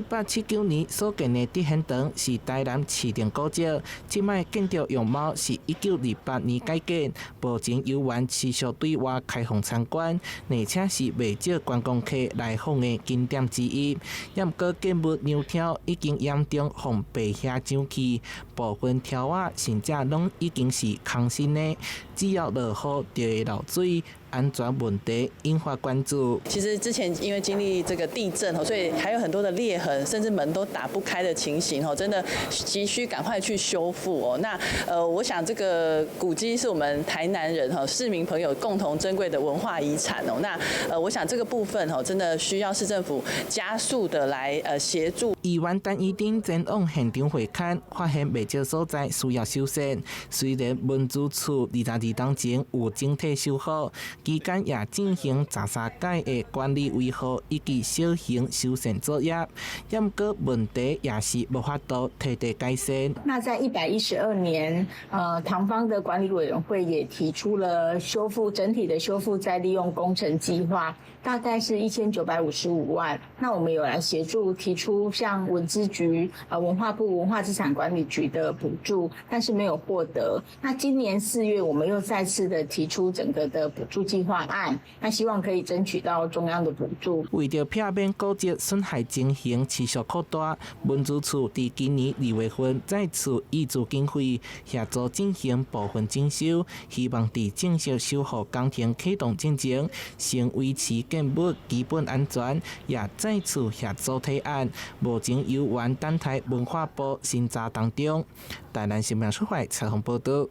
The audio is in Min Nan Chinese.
1879年所建的德賢堂是台南市定古蹟，這擺建築樣貌是1928年改建，目前猶原持續對外開放參觀，而且是袂少觀光客來訪的景點之一。毋過建物梁柱已經嚴重予白蟻蛀去，部分柱仔甚至攏已經是空心的，只要落雨就會漏水，安全問題引發關注。其實之前因為經歷這個地震，所以還有很多的裂痕，甚至門都打不開的情形，真的急需趕快去修復哦。那我想這個古蹟是我們台南人市民朋友共同珍貴的文化遺產哦。那我想這個部分真的需要市政府加速的來協助。議員陳怡貞前往現場會勘，發現袂少所在需要修繕。雖然文資處22冬前有整體修好，期間也進行13屆的管理維護以及小型修繕作業，毋過問題也是無法度徹底改善。那在112年，堂方的管理委員會也提出了修復整體的修復再利用工程計劃，大概是1955萬。那我們有來協助提出向文資局、文化部文化資產管理局的補助，但是沒有獲得。那今年4月，我們又再次的提出整個的補助計劃案，那希望可以爭取到中央的補助。為著避免古蹟損害情形持續擴大，文資處佇今年2月份再次挹注經費協助進行部分整修，希望佇正式修復工程啟動進前，先維持建物基本安全，也再次協助提案，目前猶原等待文化部審查當中。台南新聞出發採訪報道。